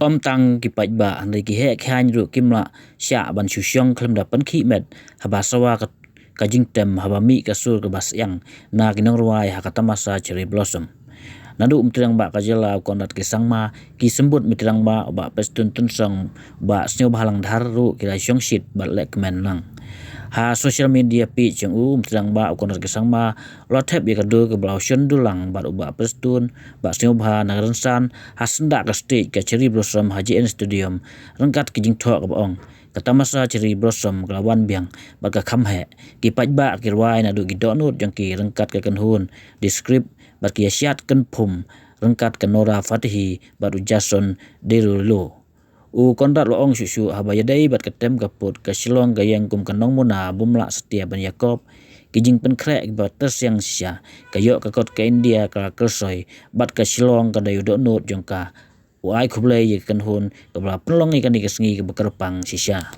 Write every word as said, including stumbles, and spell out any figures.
Ym tang ki paidbah hynrei ki heh ki haiñ ruh kim lah shah ban shu shong khlem da pynkhih met haba sawa ka, ka jingtem haba mih ka sur kaba syiang na ki nongrwai ha ka tamasa Cherry Blossom. Naduh u Myntri Rangbah ka jylla u Conrad K Sangma, ki symbud Myntri Rangbah, u Bah Prestone Tynsong, u Bah Sniawbhalang Dhar ruh ki la shong shit bad leh kmen lang. Ha social media page jong u, u Myntri Rangbah u Conrad K Sangma u la thep ïa ka dur kaba la shon dulang bad u Bah Prestone, Bah Sniawbha na ka rynsan ha syndah ka stage ka Cherry Blossom ha J N Stadium, ryngkat ki jingthoh kaba ong, ka tamasa Cherry Blossom ka la wan biang bad ka kham heh. Ki paidbah ki rwai naduh ki dohnud jong ki ryngkat ka kynhun The Script bad ki ïa shad kynphum ryngkat ka Nora Fatihi bad u Jason Derulo. U Conrad u la ong shuh shuh, haba ïadei bad ka tem ka put, ka Shillong ka ïeng kum ka nongmuna bym lah satia ban ïakop ki jingpynkhreh kiba tyrsiang shisha. Ka ïoh ka kot ka India ka la kyrsoi bad ka Shillong ka dei u dohnud jong ka. U ai khublei ïa ka kynhun kaba la pynlong ïa kane ka sngi kaba kyrpang shisha.